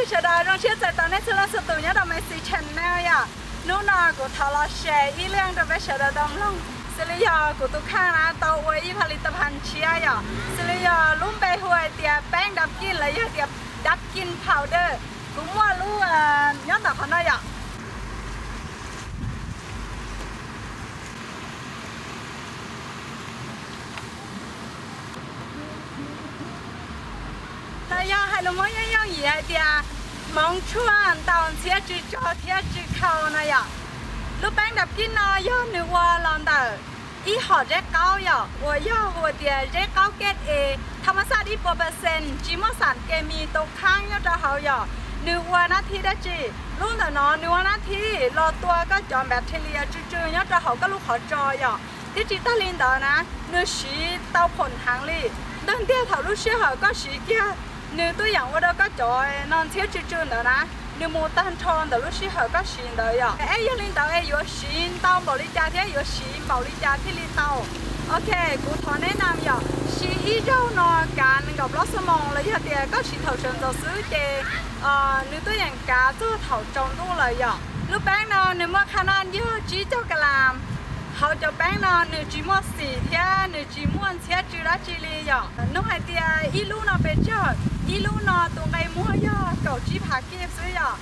Sawv daws, zoo siab txais tos nej txhua leej txhua tus nyob rau Mexi Channel yom. Hnub no kuv thov los share ib leej rau peb sawv daws tau mloog, xws li yog kuv tus kheej na tau ua ib pha li ta phan tshiab yom, xws li yog lub npe hu hais tias peeb dab kij los yog tias dab kij powder. Kuv muaj lub nyob ntawm qhov no yom. Los yog hais lus Hmoob yooj yooj yim hais tias hmoov tshuaj ntaus ntxhiab tsw tso thiab tsw khau no yom. Lub peeb dab kij no yog nws ua los ntawm ib hom zeb qaub yom, uas yog hu tias zeb qaub kej es thaj mab xaj ib puas percent tsis muaj xam kemis tau khaab nyob rau hauv yom. Nws ua nab thib dab tsi? Lub ntawm no nws ua nab thib los tua koj cov bacteria tsw tsw nyob rau hauv koj lub qhov tso yom. Thiab tsis tag li ntawd na, nws siv tau phom heev li. Ntawg ntiag thaum lub sij hawm koj siv kiag, nws tuaj yeem ua rau koj cov no ntxhiab tsw tsw ntawd na, nws mus tag nrho ntawm lub sij hawm koj siv ntawd yom. Es yog li ntawd es yuav siv ntau npaum li cas thiab yuav siv npaum li cas thiaj li tau? Ok, kuv thov neb na yom, siv ib zaug no kav nees nkaum plaub xuab moos los yog tias koj siv thaum sawv ntxov xwb ces nws tuaj yeem kav txog thaum tsaus ntuj lawm yom. Lub peeb no nws muaj qhab naj yog tsib caug ka las. Hauv cov peeb no nws tsis muaj xim thiab nws tsis muaj ntxhiab tsw dab tsi li yom. Nug hais tias ib lub no pes tsawg? Ib lub no tus nqe muag yog kaum tsib phav kib xwb yom.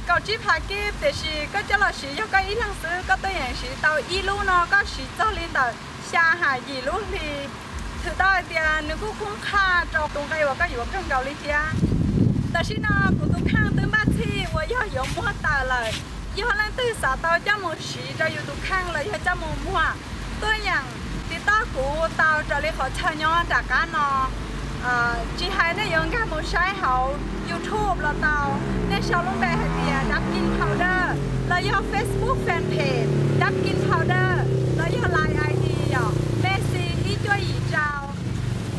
Kaum tsib phav kib, tiam sis koj coj los siv yog koj ib leeg xwb koj tuaj yeem siv tau ib lub no koj siv txog li ntawm xya ham yim lub hli. Thwm tau hais tias nws kuj khoob qhaj rau tus nqe uas koj yuav kawg nkaus li thiab. Tam sim no kuv tus kheej twb npaj txhij uas yog yuav muag tawm lawm. Yog leej twg xav tau coj mus siv rau yus tus kheej los yog coj mus muag, tuaj yeem tiv toj kuv tau raws li qhov chaw nyob nram qab no. Tsis hais nej yuav nkag mus saib hauv YouTube los tau, nej sau lub npe hais tias Dab Kin Powder, los yog Facebook fanpage Dab Kin Powder, los yog Line I D yom, Messi ib cuaj yim rau.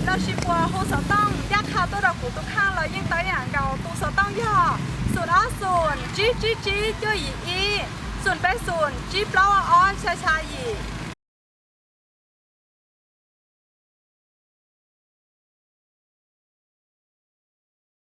Los sis puas hu xov tooj ncaj qha tuaj rau kuv tus kheej los yeej tau ib yam nkaus. Tus xov tooj yog xoom ob xoom tsib tsib tsib cuaj yim ib, xoom peb xoom tsib plaub ob xya xya yim.